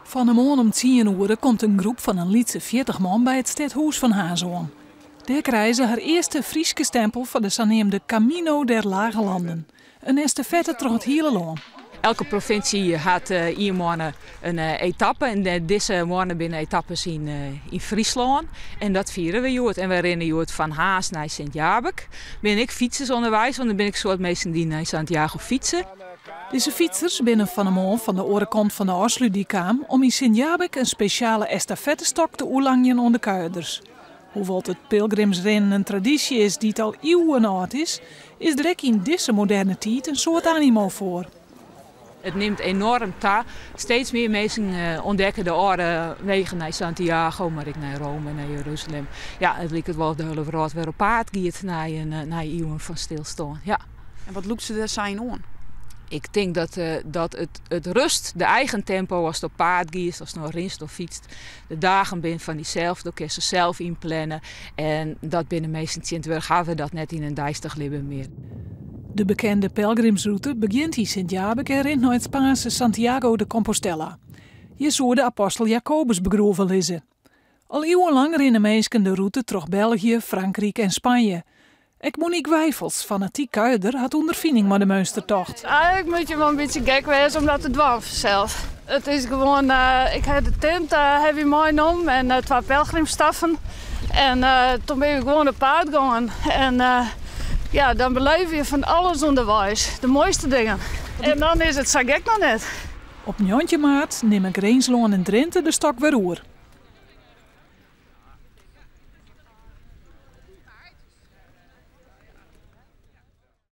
Fan 'e moarn om tsien oere komt in groep fan in lytse 40 man by it stedhûs fan Harns oan. Dêr krije se har earste Fryske stempel foar de saneamde Camino der Lage Landen, in estafette troch it hiele lân. Elke provinsje hat ien moanne in etappe en dizze moanne binne etappes yn Fryslân en dat fiere we hjoed. En wy rinne hjoed fan Harns nei Sint Jabik. Binne ek fytsers ûnderweis, want der binne ek soad minsken dy't nei Santiago fytse. Dizze fytsers binne fan 'e moarn fan de oare kant fan de Ofslútdyk kaam om yn Sint Jabik in spesjale estafettestok te oerlangjen oan de kuierders. Hoewol't it pilgrimsrinnen in tradysje is dy't al iuwen âld is, is der ek yn dizze moderne tiid in soad animo foar. It nimt enoarm ta. Steeds mear minsken ûntdekke de âlde wegen nei Santiago, mar ek nei Rome en nei Jeruzalem. Ja, it liket wol of de hiele wrâld wer op paad giet nei iuwen fan stilstân. Ja. En wat lûkt se dêr sa yn oan? Ik tink dat it rust, de eigen tempo ast op paad giest, ast no rinst of fytst, de dagen binne fan dysels, do kinst se sels ynplanne. En dat binne minsken tsjintwurdich hawwe dat net yn in deistich libben mear. De bekende pelgrimsrûte begjint yn Sint Jabik en rint nei it Spaanse Santiago de Compostela. Hjir soe de apostel Jakobus begroeven lizze. Al iuwenlang rinne minsken de rûte troch België, Frankryk en Spanje. Ek Monique Wijfels, fanatyk kuierder, hat ûnderfining mei de meunstertocht. Eigenlik moat je wol in bytsje gek wêze om dat te dwaan fansels. It is gewoan, ik ha de tint ha wy meinommen en twa pelgrimstaffen. En toen bin we gewoan op paad gongen. En ja, dan beleef je fan alles ûnderweis. De moaiste dingen. En dan is it sa gek noch net. Op 19 maart nimme Grinslân en Drinte de stok wer oer.